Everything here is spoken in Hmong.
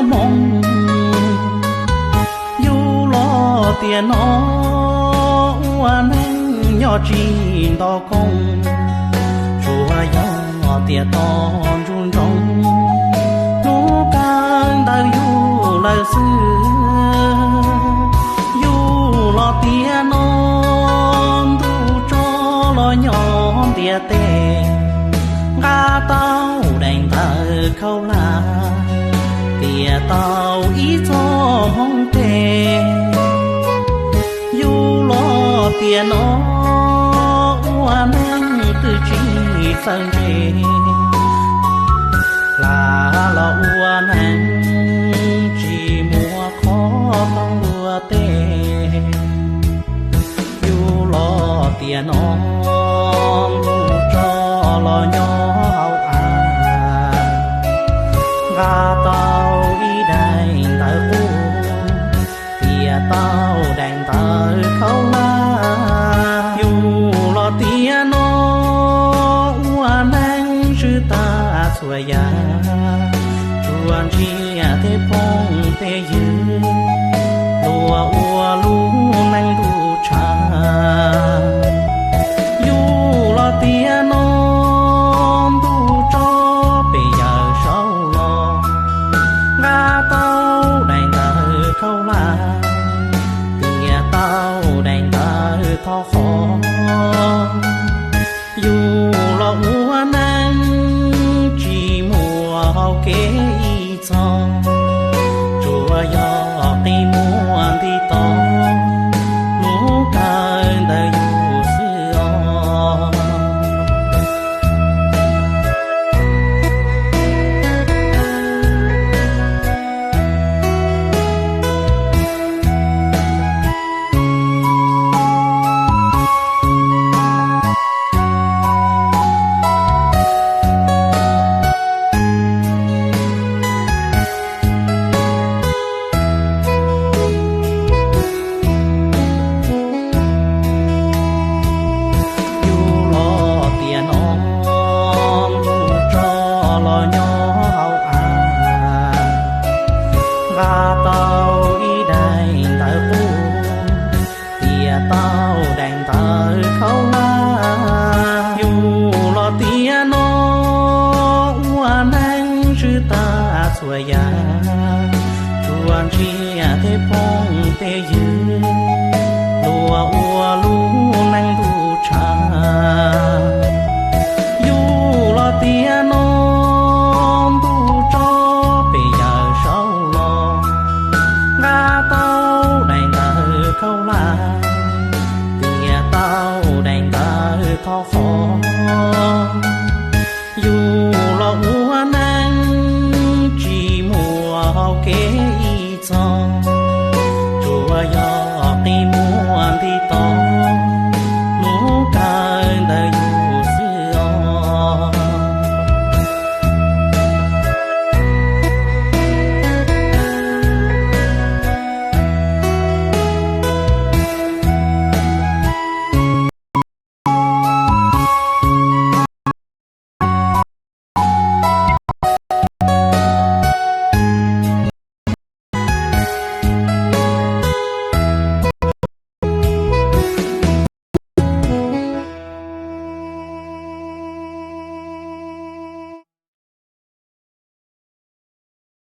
hmoov. Yus los tiam no ua neej nyob tsis nto koob, tsuas yog tiam toj ntsuj ntsoov hnub kawg ntawd yus lawm xwb. Yus los tiam no ntuj tso los nyob ntiaj teb, nqa tau daim ntawv khaub hlab, tiam tau ib txoj hmoov phem. Yus los tiam no ua neej twb tsis txawj ntse, hla los ua neej tsis muaj qhov tau luag tej. Yus los tiam no ntuj tso los nyob hauv av, nqa tau ib daim ntawv qub, tiam tau daim ntawv khaub hlab. Yus los tiam no ua neej swb tag txhua yam, tsuas ntsiag tej phooj tej ywg, luag ua lub neej ntuj tshav. Yus los tiam no ntuj tso pem yawm saud los, nqa tau daim ntawv khaub hlab, tiam tau daim ntawv thov qhov. Yus los ua neej tsis muaj hauv kev ib txhis, tsuas yog qi muag nti tod hnub kawg ntawd yus xwb os. Yus los tiam no ntuj tso los nyob hauv av, nqa tau ib daim ntawv qub, tiam tau daim ntawv khaub hlab. Yus los tiam no ua neej swb tag txhua yam, tsuas ntsiag tej phooj tej ywg,